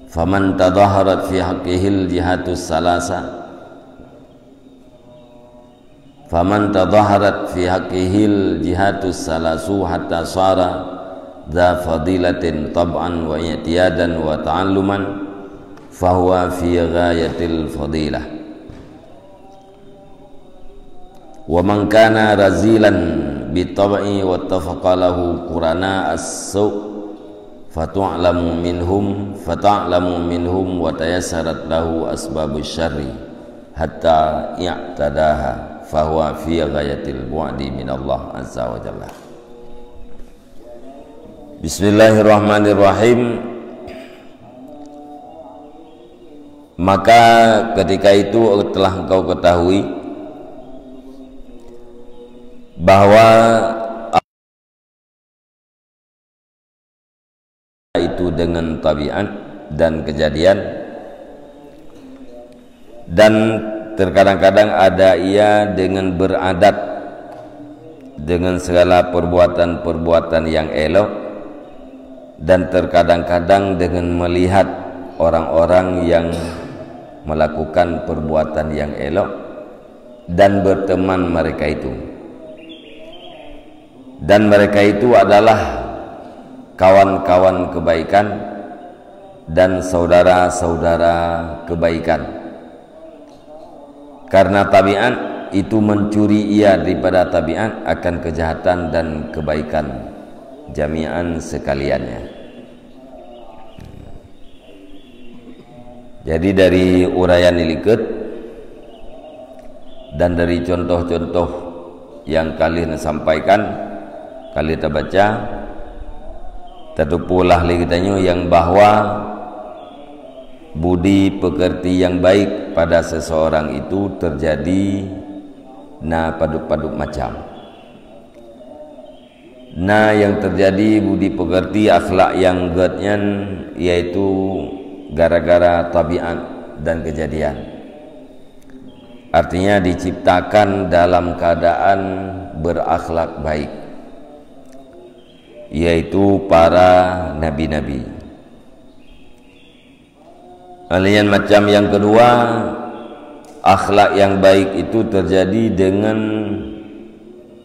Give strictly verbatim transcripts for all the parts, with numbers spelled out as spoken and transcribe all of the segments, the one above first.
Faman tadhaharat fi haqqihil jihatus salasa. Faman tadhaharat fi haqqihil jihatus salasu hatta sara dha fadilatin tab'an wa i'tiyadan wa ta'alluman, fahuwa fi ghayatil fadilah. Wa man kana razilan bi tab'i wattafaqa lahu qurana as-su', fatu'lamu minhum, fata'lamu minhum wa tayassarat lahu asbabus syarri hatta i'tadaha, fahuwa fi ghayatil bu'di minallah azza wa jalla. Bismillahirrahmanirrahim. Maka ketika itu telah engkau ketahui bahwa itu dengan tabiat dan kejadian, dan terkadang-kadang ada ia dengan beradat dengan segala perbuatan-perbuatan yang elok, dan terkadang-kadang dengan melihat orang-orang yang melakukan perbuatan yang elok dan berteman mereka itu. Dan mereka itu adalah kawan-kawan kebaikan dan saudara-saudara kebaikan. Karena tabiat itu mencuri ia daripada tabiat akan kejahatan dan kebaikan jami'an sekaliannya. Jadi dari uraian ilikot dan dari contoh-contoh yang ka lheueh neusampaikan, ka lheueh tabaca, tateupeue lah lé geutanyoe nyang bahwa budi pekerti yang baik pada seseorang itu terjadi na padub-padub macam. Na nyang terjadi budi pekerti akhlak nyang gét nyan, yaitu gara-gara tabiat dan kejadian. Artinya diciptakan dalam keadaan berakhlak baik, yaitu para nabi-nabi. Lalu nyang macam yang kedua, akhlak yang baik itu terjadi dengan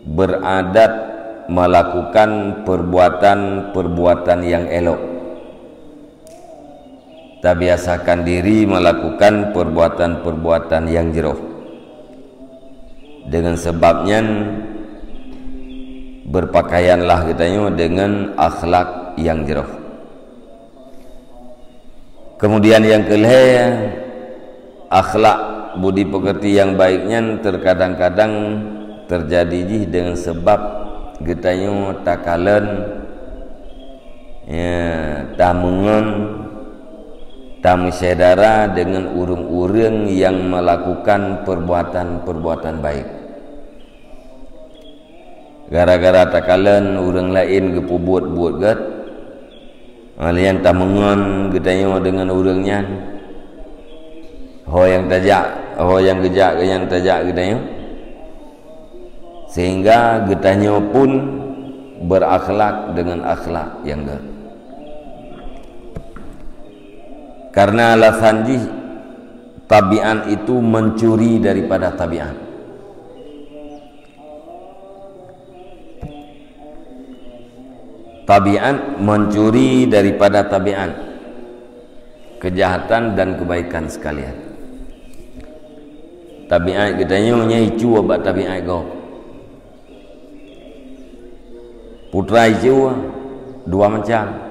beradat melakukan perbuatan-perbuatan yang elok. Tabiasakan diri melakukan perbuatan-perbuatan yang jroh. Dengan sebab nyan, berpakaianlah geutanyoe dengan akhlak yang jroh. Kemudian nyang keulhée, akhlak budi pekerti nyang baik nyan terkadang-kadang terjadi jih dengan sebab geutanyoe takalon, ya, tameungon, tameusyedara dengan ureuëng-ureuëng nyang melakukan perbuatan-perbuatan baik. Gara-gara takalon ureuëng laén geupeubuet buet gét, nyan tameungon geutanyoe deungon ureuëng nyan. Ho nyang tajak, ho nyang geujak keu nyan tajak geutanyoe. Sehingga geutanyoe pun berakhlak dengan akhlak nyang gét. Karena alasan jih, tabiat itu mencuri daripada tabiat. Tabiat mencuri daripada tabiat, kejahatan dan kebaikan sekalian. Tabiat geutanyoe nyan icue bak tabiat gob. Putra icue dua macam.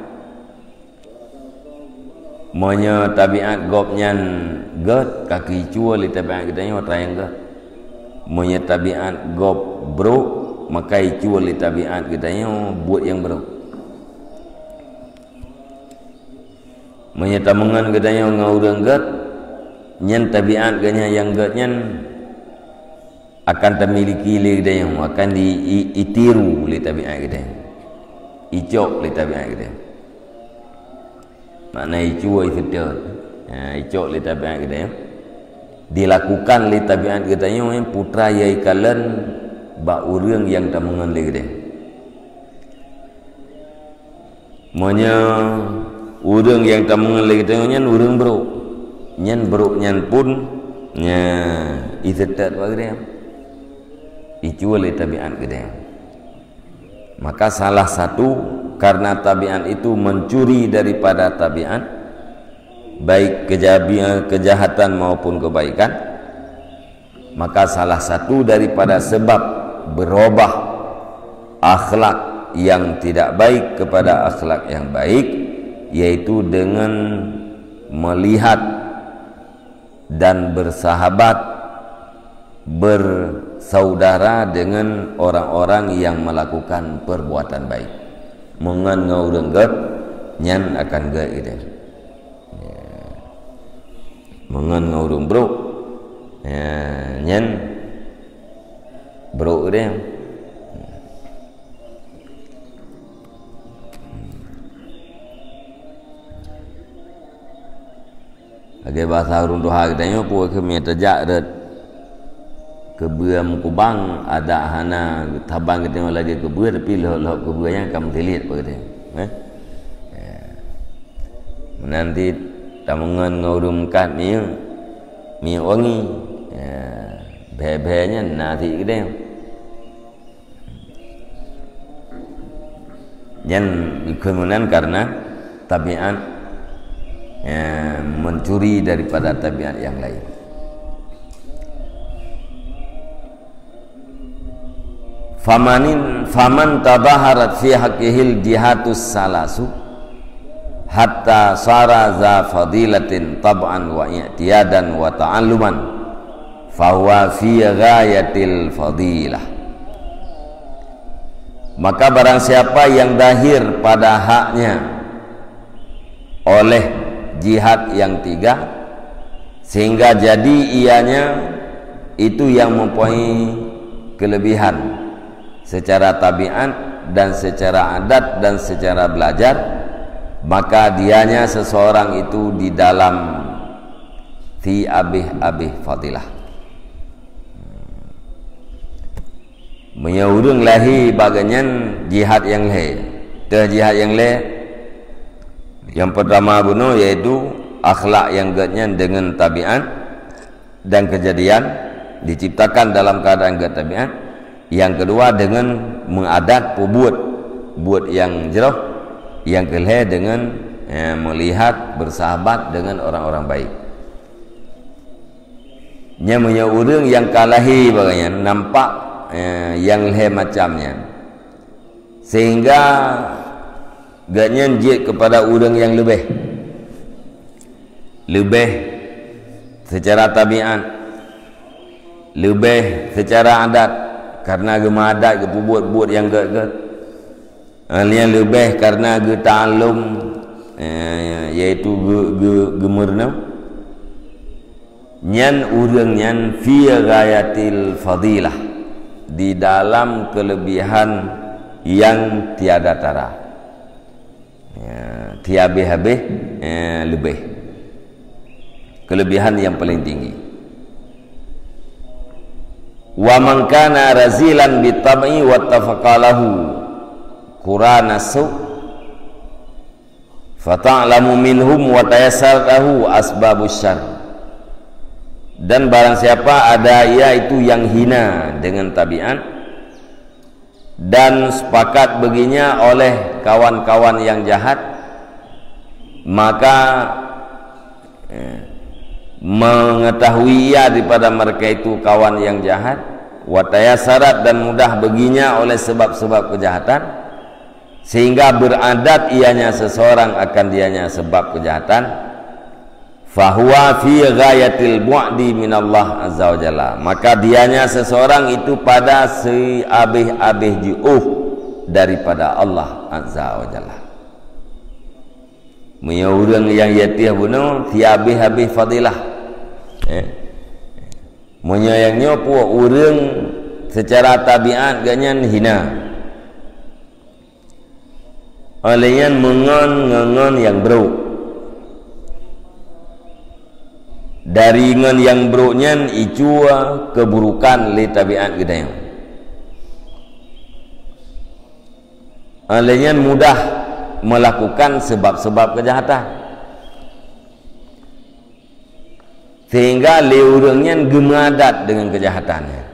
Meunyoe tabiat gob nyan gét, ka keuh icue lé tabiat geutanyoe atra nyang gét. Meunyoe tabiat gob brok, maka icue lé tabiat geutanyoe buet nyang brok. Meunyoe tameungon geutanyoe ngon ureuëng gét, nyan tabiat geuhnyan nyang gét nyan akan tamiliki lé geutanyoe, akan di, i, itiru lé tabiat geutanyoe. Icok lé tabiat geutanyoe. Makna icue, iseutôt. Ha, icok lé tabiat geutanyoe. Dilakukan lé tabiat geutanyoe, putra nyang ikalon bak ureuëng nyang tameungon lé geutanyoe. Meunyoe Ureuëng nyang tameungon lé geutanyoe nyan ureuëng brok. Nyan brok nyan pun, nya, iseutôt bak geutanyoe. Icue lé tabiat geutanyoe. Maka salah satu, karena tabiat itu mencuri daripada tabiat, baik kejabi-, kejahatan maupun kebaikan, maka salah satu daripada sebab berubah akhlak yang tidak baik kepada akhlak yang baik, yaitu dengan melihat dan bersahabat, bersaudara dengan orang-orang yang melakukan perbuatan baik. Meungon ngon ureuëng gét, nyan akan gét geutanyoe. Ya. Meungon ngon ureuëng brok, ya, nyan brok geutanyoe. Lagée basa ureuëng tuha geutanyoe, peue keuh meunyo tajak rot keubeue meukubang, adak hana tabang geutanyoe lagée keubeue, tapi lhok-lhok keubeue nyan ka meuteuliet bak geutanyoe. Eh? Ya. Meunan cit tameungon ngon ureuëng meukat minyeuk, minyeuk wangi. Ya. Bhée-bhée nyan na cit geutanyoe. Nyan keuh meunan karena tabiat, ya, mencuri daripada tabiat yang lain. Famanin, faman tadhaharat fi haqqihil jihatus salasu hatta sara za fadilatin tab'an wa i'tiyadan wa ta'alluman, fahuwa fi ghayatil fadilah. Maka barang siapa yang dahir pada haknya oleh jihat yang tiga, sehingga jadi ianya itu yang mempunyai kelebihan secara tabiat dan secara adat dan secara belajar, maka dianya seseorang itu di dalam si abéh-abéh fadilah. Meunyoe ureuëng lahé bak geuhnyan jihat nyang lhée, teuh jihat nyang lhée, nyang peurtama bunoe yaitu akhlak nyang gét nyan deungon tabiat dan keujadian diciptakan dalam keuadaan gét tabiat. Nyang keudua deungon meuadat peubuet buet nyang jroh, nyang keulhée deungon, eh, meulihat beursahabat deungon orang-orang baik. Nyan meunyoe ureuëng nyang ka lahé bak geuhnyan nampak, eh, nyang lhée macam nyan, sehingga geuhnyan jeuet keupada ureuëng nyang leubeh, leubeh seucara tabiat, leubeh seucara adat, kareuna geumeuadat geupeubuet buet nyang gét-gét. Nyang leubeh kareuna geuta'allum, eh, yaitu geu-, geu-, geumeurunoe. Nyan ureuëng nyan fi ghayatil fadilah, di dalam keulebihan nyang tiada tara. Ya, tiabéh-abéh, eh, leubeh. Keulebihan nyang paleng tinggi. Wa man kana razilan bi tab'i wattafaqa lahu qurana su', fata'lamu minhum wa tayassarat lahu asbabus syarr. Dan barang siapa ada ia itu yang hina dengan tabiat, dan sepakat baginya oleh kawan-kawan yang jahat, maka, eh, mengetahui ia daripada mereka itu kawan yang jahat, wa tayassarat, dan mudah baginya oleh sebab-sebab kejahatan, sehingga beradat ianya seseorang akan dianya sebab kejahatan, fahuwa fi ghayatil bu'di minallah azza wa jalla, maka dianya seseorang itu pada siabéh-abéh jiôh daripada Allah azza wa jalla. Meunyoe ureuëng nyang yatiah bunoe, siabéh-abéh fadilah. Eh? Meunyoe nyang nyoe peue ureuëng seucara tabiat geuhnyan hina. Óh lheueh nyan meungon ngon nyang brok. Dari ngon nyang brok nyan icue keuburokan lé tabiat geutanyoe. Óh lheueh nyan mudah melakukan sebab-sebab kejahatan. Sehingga lé ureuëng nyan geumeuadat deungon kejahatan nyan.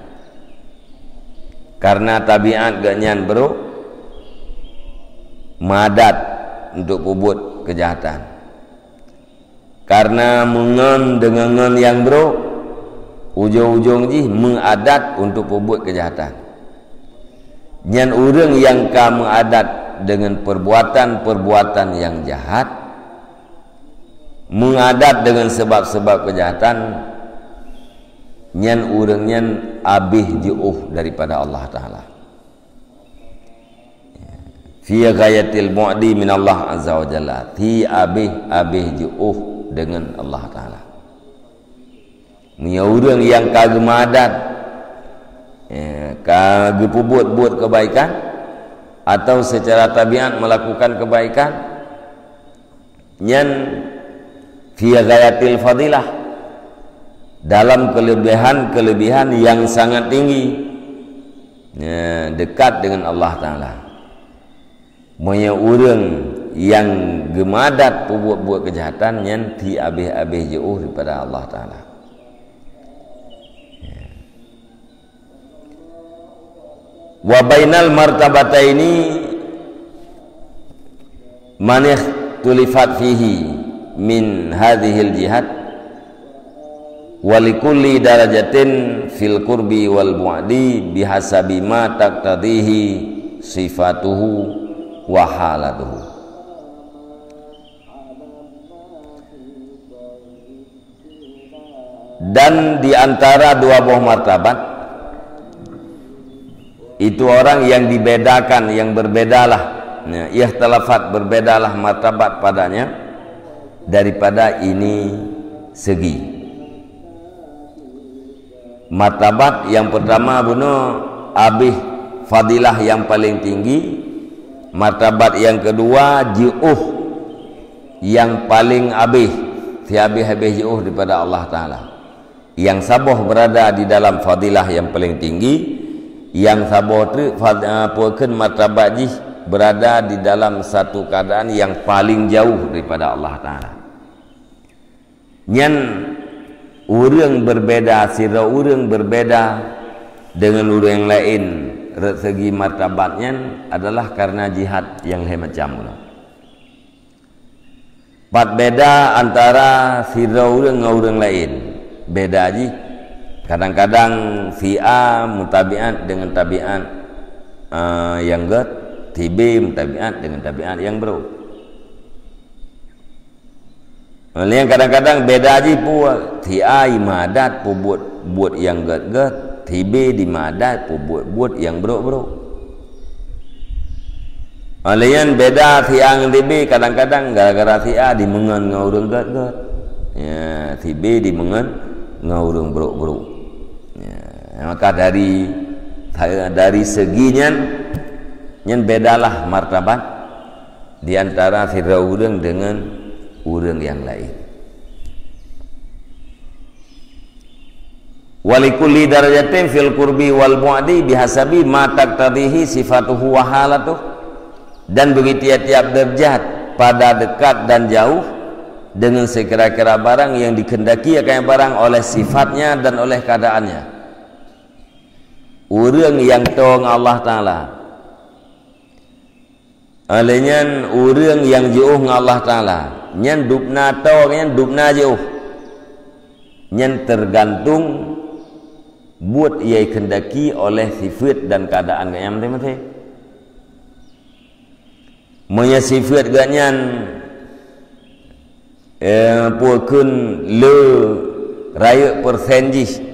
Karena tabiat geuh nyan brok, meuadat untuk peubuet kejahatan. Karena meungon deungon ngon nyang brok, ujong-ujong jih meuadat untuk peubuet kejahatan. Nyan ureuëng nyang ka meuadat deungon perbuatan-perbuatan nyang jahat, meuadat deungon sebab-sebab kejahatan, nyan ureuëng nyan abéh jiôh daripada Allah Taala. Fi ghayatil bu'di min Allah azza wa jalla. Ti abéh-abéh jiôh deungon Allah Taala. Meunyoe ureuëng nyang ka geumeuadat, eh, ka geupeubuet-buet kebaikan, atau secara tabiat melakukan kebaikan, nyan fi ghayatil fadilah, dalam kelebihan-kelebihan yang sangat tinggi, ya, dekat dengan Allah Taala. Meunyoe ureuëng nyang geumeuadat peubuet-buet kejahatan, nyan ti abéh-abéh jiôh daripada Allah Taala. Wa bainal martabataini man ikhtulifat fihi min hadhil jihat, wa likulli darajatin fil qurbi wal bu'di bihasabi ma taqtadihi sifatuhu wa halatuhu. Dan di antara dua boh martabat, itu orang yang dibedakan, yang berbedalah, ya, ikhtalafat, berbedalah martabat padanya daripada ini segi. Martabat yang pertama bunoe abéh fadilah yang paling tinggi, martabat yang kedua jiôh yang paling abéh, ti abéh-abéh jiôh daripada Allah Taala. Yang saboh berada di dalam fadilah yang paling tinggi, yang saboh treuk fad-, eh, peue kheun martabat jih berada di dalam satu keadaan yang paling jauh daripada Allah Taala. Nyan ureuëng berbeda, sidroe ureuëng berbeda dengan ureuëng laén. Rot segi martabat nyan adalah karena jihat nyang lhée macam uroe. Pat beda antara sidroe ureuëng ngon ureuëng laén? Beda jih. Kadang-kadang si A mutabiat dengan tabiat, eh, nyang gét, si B mutabiat dengan tabiat nyang brok. Lheueh kadang-kadang beda jih peue, si A jimeuadat peubuet buet nyang gét-gét, si B jimeuadat peubuet buet nyang brok-brok. Lheueh beda si A ngon si B, kadang-kadang gara-gara si A jimeungon ngon ureuëng gét-gét. Ya, si B jimeungon ngon ureuëng brok-brok. Ya, maka dari, dari segi nyan, nyan bedalah martabat di antara sidroe ureuëng dengan ureuëng nyang laén. Wa likulli darajatin fil qurbi wal bu'di bihasabi ma taqtadihi sifatuhu wa halatuh. Dan bagi tiap-tiap derajat, pada dekat dan jauh, dengan sekira-kira barang yang dikehendaki akan barang oleh sifatnya dan oleh keadaannya. Ureuëng nyang toe ngon Allah Taala, lheueh nyan ureuëng nyang jiôh ngon Allah Taala, nyan dubna toe, nyan dubna jiôh. Nyan tergantung buet nyang dikehendaki oleh sifat dan keadaan geuhnyan maséng-maséng. Meunyoe sifat geuhnyan, eh, peue kheun le rayeuk persen jih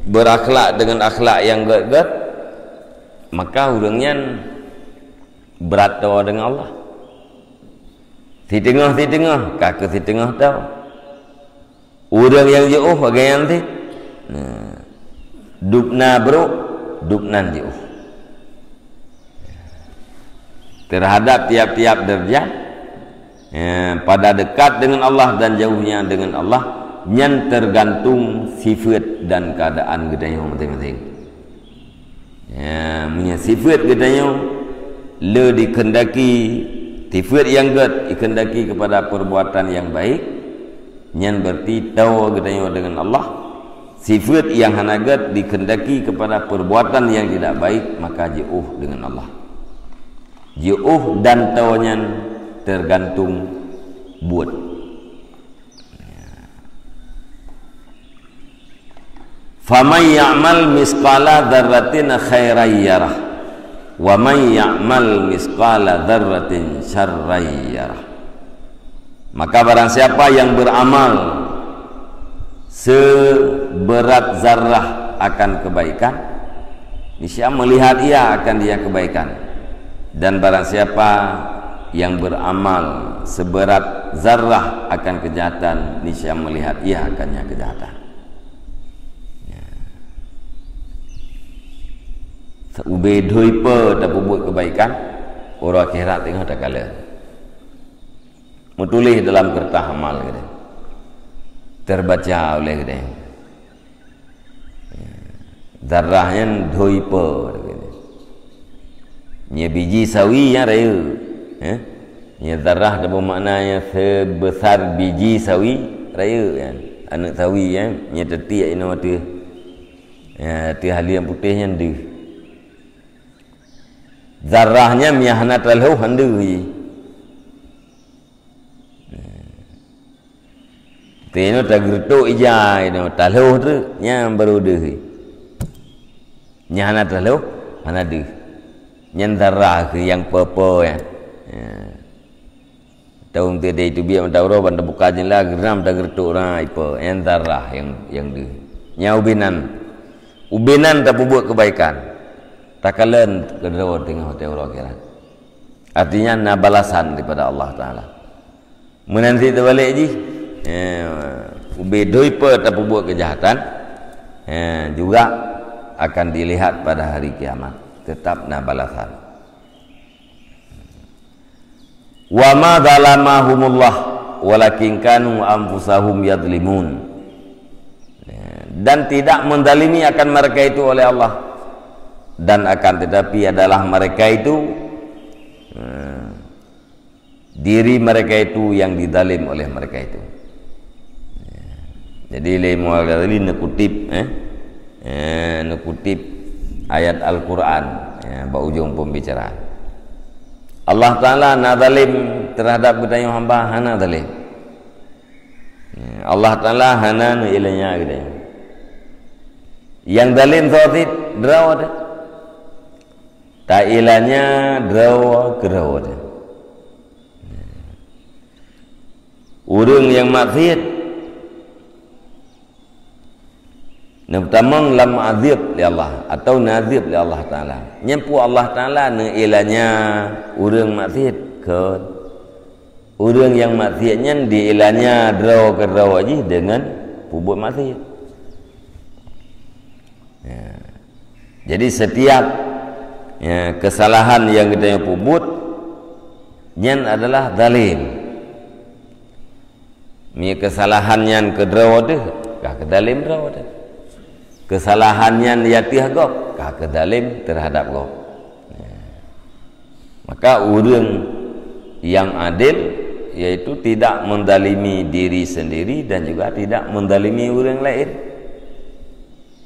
berakhlak dengan akhlak nyang gét-gét, maka ureuëng nyan brat toe dengan Allah. Siteungoh-siteungoh, ka keu siteungoh toe. Ureuëng nyang jiôh lagée nyan cit. Nah, dubna brok, dubnan jiôh. Terhadap tiap-tiap derajat, ya, pada dekat dengan Allah dan jauhnya dengan Allah, nyan tergantung sifat dan keadaan geutanyoe maséng-maséng. Ya, meunyoe sifat geutanyoe le dikehendaki Sifeuet nyang gét dikeundaki keupada peurbuatan nyang baik, nyan berarti toe geutanyoe deungon Allah. Sifeuet nyang hana gét dikeundaki keupada peurbuatan nyang tidak baik, maka jiôh deungon Allah. Jiôh dan toe nyan teugantung buet. Faman ya'mal misqala dzarratin khairan yarah, wa man ya'mal misqala dzarratin syarran yarah. Maka barang siapa yang beramal seberat zarrah akan kebaikan, niscaya melihat ia akan dia kebaikan. Dan barang siapa yang beramal seberat zarrah akan kejahatan, niscaya melihat ia akannya kejahatan. Ya. Ubé dhui pe tapeubuet kebaikan, uroe akhirat teungoh takalon. Meutuléh dalam keureutah amal geude. Terbaca oleh geude. Zarrah nyan dhui pe, kata geude. Nya biji sawi nyan rayeuk. Eh? Nya zarrah ataupun makna nyan sebesar biji sawi rayeuk nyan. Aneuk sawi nyan, nya teutiek inoe ateueh. Ya, ateueh haleue nyang putéh nyan deuh. Zarrah nyan meunyo hana taloh han deuh jih. Teunoe tageureutok ija, inoe taloh teuk, nyan baru deuh. Nyan hana taloh, hana deuh. Nyan zarrah keuh nyang peue-peue nyan. Ya. Taun teuh dai teubiet mata uroe ban tabuka jendela, geuram tageureutok na ipe, nyan zarrah nyang, nyang deuh. Nyan ubé nan. Ubé nan tapeubuet keubaikan. Takalon keudroe teungoh watée uroe akhirat. Artinya na balasan daripada Allah Taala. Meunan cit teubalek jih, eh, ubé dhui pe tapeubuet keujahatan, eh, juga akan dilihat pada hari kiamat. Tetap na balasan. Wa ma zalamahumullah, walakin kanu anfusahum yadhlimun. Ya, dan tidak menzalimi akan mereka itu oleh Allah, dan akan tetapi adalah mereka itu, eh, diri mereka itu yang dizalim oleh mereka itu. Ya. Jadi, lé Imam Al-Ghazali neukutip, eh, eh, neukutip ayat Al-Quran, ya, bak ujong pembicaraan. Allah Taala na zalim terhadap geutanyoe hamba? Hana zalim. Ya, Allah Taala hana neuilanya geutanyoe. Nyang zalim soe cit? Droe teuh. Tailanya droe keudroe teuh. Ureuëng nyang maksiet neupeutamong lam azab lé Allah, atau neuzab lé Allah Taala. Nyan peue Allah Taala neuilanya ureuëng maksiet? Kon. Ureuëng nyang maksiet nyan diilanya droe keudroe jih deungon peubuet maksiet. Ya. Jadi, setiap, ya, kesalahan nyang geutanyoe peubuet, nyan adalah zalim. Meunyoe keusalahan nyan keudroe teuh, ka keuzalim droe teuh. Keusalahan nyan di ateueh gob, ka keuzalim teuhadap gob. Maka ureuëng nyang adil, yaitu tidak menzalimi diri sendiri dan juga tidak menzalimi ureuëng laén.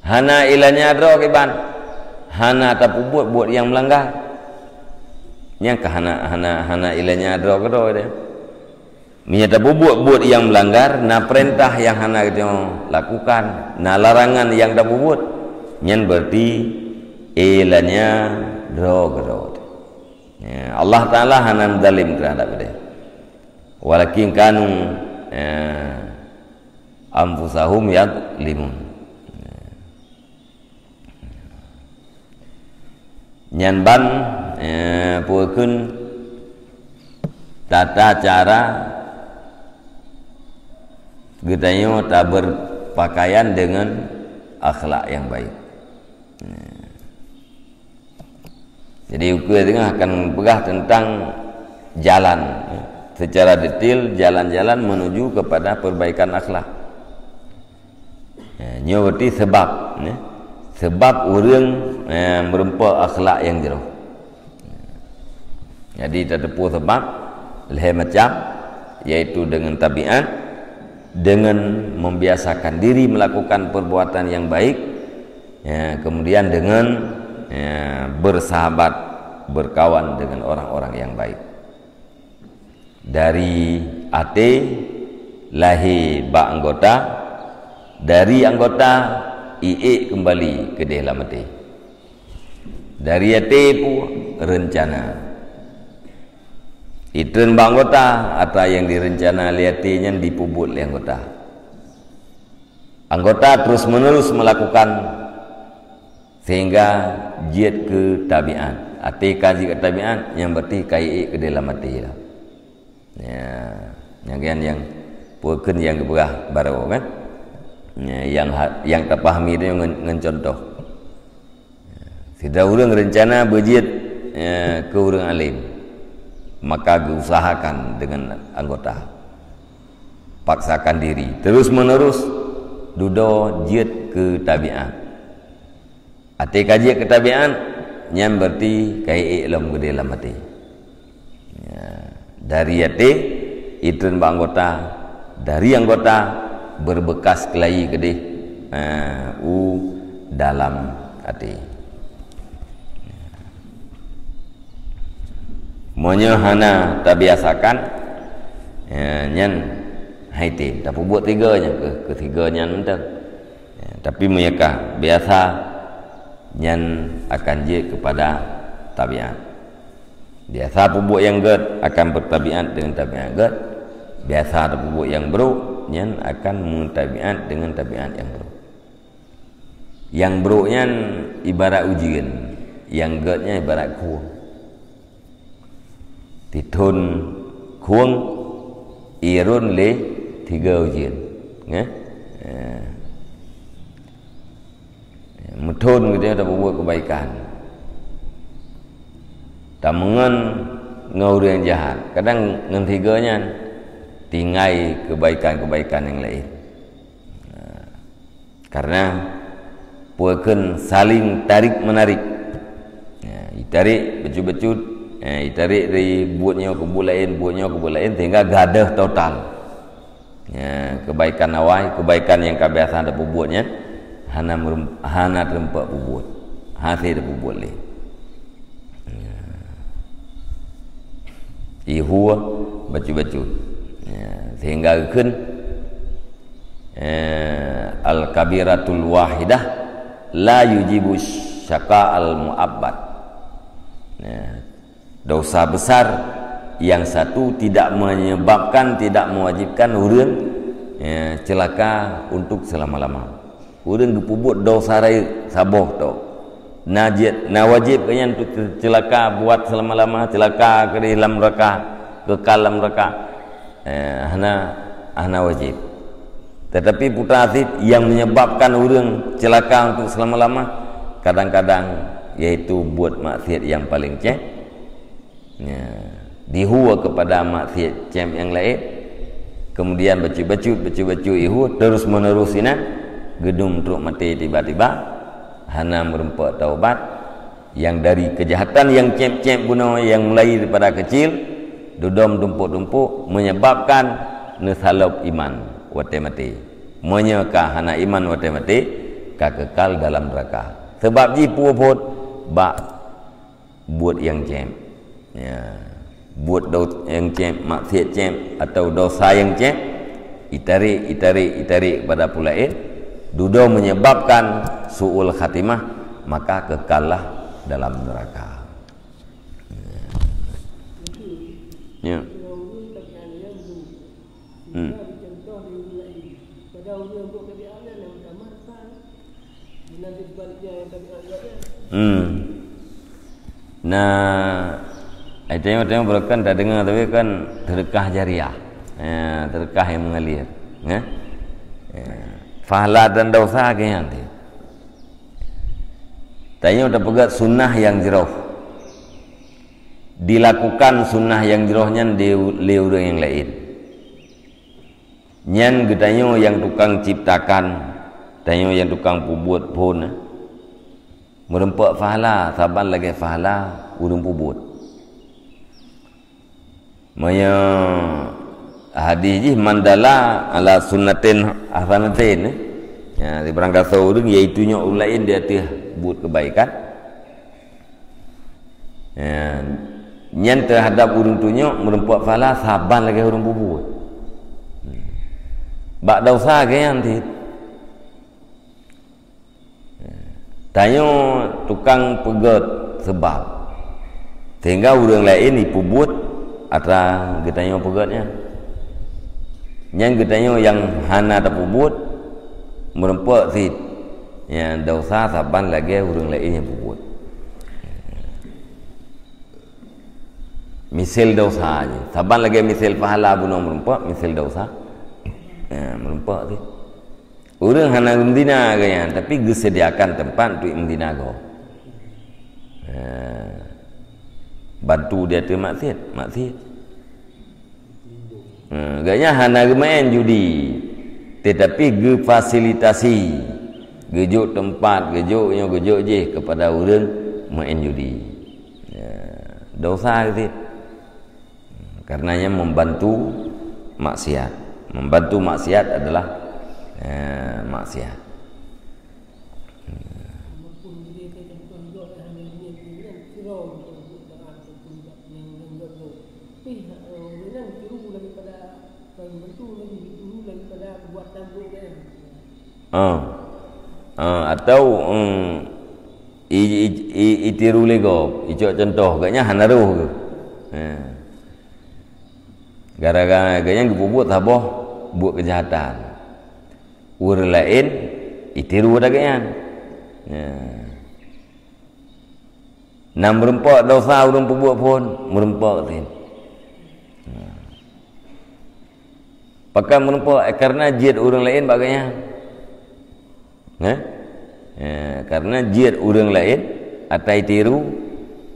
Hana ilanya droe kiban, hana tapeubuet buet nyang meulanggar. Nyang ka hana, hana, hana ilanya droe keudroe teuh. Meunyoe tapeubuet buet nyang meulanggar, na peurintah nyang hana geutanyoe lakukan, na larangan nyang tapeubuet, nyan berarti ilanya droe keudroe. Ya, Allah Taala hana zalim teuhadap geutanyoe. Walakin kanu, ya, anfusahum yadhlimun. Nyan ban, eh, peue kheun tata cara geutanyoe tabeurpakaian deungon akhlak nyang baik. Jadi, ukeue teungoh akan peugah tentang jalan, secara detail jalan-jalan menuju kepada perbaikan akhlak. Ya, nyoe berarti sebab, ya. Sebab ureuëng, ya, meureumpok akhlak nyang jroh. Jadi, tateupeue sebab, Lhèe macam, yaitu dengan tabiat, dengan membiasakan diri melakukan perbuatan yang baik, ya, kemudian dengan, ya, bersahabat, berkawan dengan orang-orang yang baik. Dari até lahé bak anggota, dari anggota iék keumbali keudéh lam até. Dari até pue reuncana. Itreun bak anggota, ata nyang direuncana lé até nyan dipeubuet lé anggota. Anggota terus-menerus melakukan sehingga jeuet keu tabiat. Até ka jeuet keu tabiat, nyan berarti ka iék keu dalam até lah. Ya, nyang, nyang, nyang peue kheun nyang geupeugah baroe kan? Ya, nyang ha-, nyang tapahami tu ngon, ngon contoh. Sidroe ureuëng reuncana beujeuet, eh, keu ureuëng alim, maka geuusahakan dengan anggota, paksakan diri, terus-menerus dudoe jeuet keu tabiat. Até ka jeuet keu tabiat, nyan berarti ka iék lom keudéh lam até. Ya, dari até, itreun bak anggota, dari anggota berbekas keulayi keudéh, ha, u dalam até. Meunyoe hana tabiasakan, ya, nyan hai tem tapeubuet tiga nyan keu, keu tiga nyan mantong. Ya, tapi meunyoe ka biasa, nyan akan jeuet keupada tabiat. Biasa peubuet nyang gét akan beutabiat dengan tabiat gét. Biasa tapeubuet nyang brok, nyan akan meutabiat dengan tabiat nyang brok. Nyang brok nyan ibarat ujeuen, nyang gét nyan ibarat khueng. Tithon khueng, irôn lé tiga ujeuen. Nggih? Eh. Meuthon geutanyoe tapeubuet keubaikan. Tameungon ngon ureuëng jahat. Kadang ngon tiga nyan tinggai keubaikan-keubaikan nyang laén. Karena peue kheun saling tarik menarik. Ya, itarik bacut-bacut, ya, itarik dari buet nyoe keu buet laén, buet nyoe keu buet laén, sehingga gadôh total. Ya, keubaikan awai, keubaikan nyang ka biasa tapeubuet nyan hana meurem-, hana teureumpok peubuet, hase tapeubuet lé. Ya. Ihua bacut-bacut. Ya, sehingga kheun, eh, al-kabiratul wahidah la yujibu syaqa al-mu'abbad. Ya. Dosa besar yang satu tidak menyebabkan, tidak mewajibkan ureuëng, ya, celaka untuk selama-lama. Ureuëng geupeubuet dosa rayeuk saboh tok. Na jeuet, na wajéb keu nyan untuk celaka buat selama-lama, celaka keudéh lam neuraka, keukal lam neuraka. Eh, hana, hana wajéb. Tetapi putra sit yang menyebabkan ureuëng celaka untuk selama-lama, kadang-kadang yaitu buet maksiat yang paling cém. Ya, dihua keupada maksiat cém nyang laén, kemudian bacut-bacut, bacut-bacut ihua terus-menerus inan, geudum trok maté tiba-tiba, hana meurumpok taubat. Nyang dari keujahatan nyang cém-cém bunoe nyang mulai daripada keucil, dudom tumpok-tumpok, menyebabkan neusalop iman watée maté. Meunyoe ka hana iman watée maté, ka keukal dalam neuraka. Sabab jih peue phon? Bak buet nyang cém. Ya. Buet do-, nyang cém, maksiat cém, atau dosa nyang cém, itarék, itarék, itarék pada peue laén, dudoe menyebabkan su'ul khatimah, maka kekallah dalam neuraka. Ya. Hmm. Hmm. Nah, ai tengok-tengok baroe kan tadeungoe, tapi kan sedekah jariah. Ya, sedekah yang mengalir. Ya. Ya. Pahala dan dosa ke nyan teuh. Tanyoe tapeugah sunnah nyang jroh. Dilakukan sunnah nyang jroh nyan di, lé ureuëng nyang laén. Nyan geutanyoe nyang tukang ciptakan, tanyoe nyang tukang peubuet phon, eh. Meurumpok pahala, saban lagée pahala ureuëng peubuet. Meunyoe hadis jih, "Man dalla ala sunnatin hasanatin," eh. Ya, sibarang gasoe ureuëng, yaitu nyoe ureuëng laén di ateueh buet keubaikan. Ya, nyan teuhadap ureuëng tunyok meureumpok pahala saban lagée ureuëng peubuet. Bak desya geuh nyan cit. Tanyoe tukang peugét seubab, sehingga ureuëng laén jipeubuet atra geutanyoe peugét nyan. Nyan geutanyoe nyang hana tapeubuet, meureumpok cit, nyan desya saban lagée ureuëng laén nyang peubuet. Miseue desya jih, saban lagée miseue pahala bunoe meureumpok, miseue desya, ya, meureumpok cit. Ureuëng hana meuzina geuh nyan, tapi geuseudiakan teumpat untuk meuzina gob. Ha. Bantu di ateueh maksiat, maksiat. Ha, geuh nyan hana geumeu'en judi, tetapi geufasilitasi, geujok teumpat, geujok nyoe, geujok jih keupada ureuëng meu'en judi. Ya, desya cit. Karena nyan membantu maksiat. Membantu maksiat adalah, eh, maksiat. Ah. Ah, atau, em, i, i, i, itiru lé gob, icok contoh, geuh nyan hana roh geuh. Ha. Gara-gara geuh nyan geupeubuet saboh buet keujahatan. Ureuëng laén itiru ata geuh nyan. Ya. Na meureumpok desya ureuëng peubuet phon, meureumpok cit. Pakon meureumpok? Eh, karena jeuet ureuëng laén bak geuh nyan. Nah? Eh, karena jeuet ureuëng laén ata itiru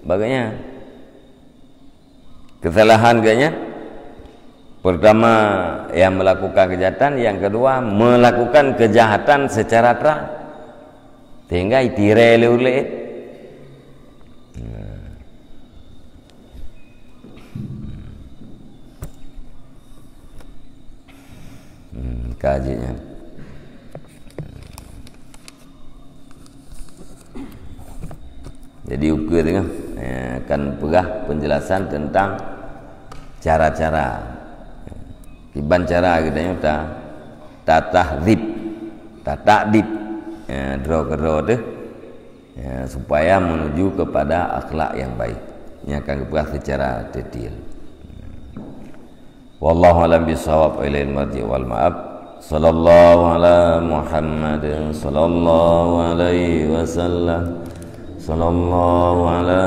bak geuh nyan. Kesalahan geuh nyan, pertama, yang melakukan kejahatan, yang kedua, melakukan kejahatan secara terang, sehingga itirée lé ureuëng laén. Hmm, ka jeuet nyan. Jadi, ukeue teungoh, eh, akan peugah penjelasan tentang cara-cara. Kiban cara geutanyoe ta, tatahdzib, tata'dib, eh, droe keudroe teuh, ya, supaya menuju kepada akhlak yang baik. Nyan akan geupeugah secara detail. Wallahu a'lam bishawab, ilaihil marji' wal ma'ab. Sallallahu ala Muhammad, sallallahu alaihi wasallam. Sallallahu ala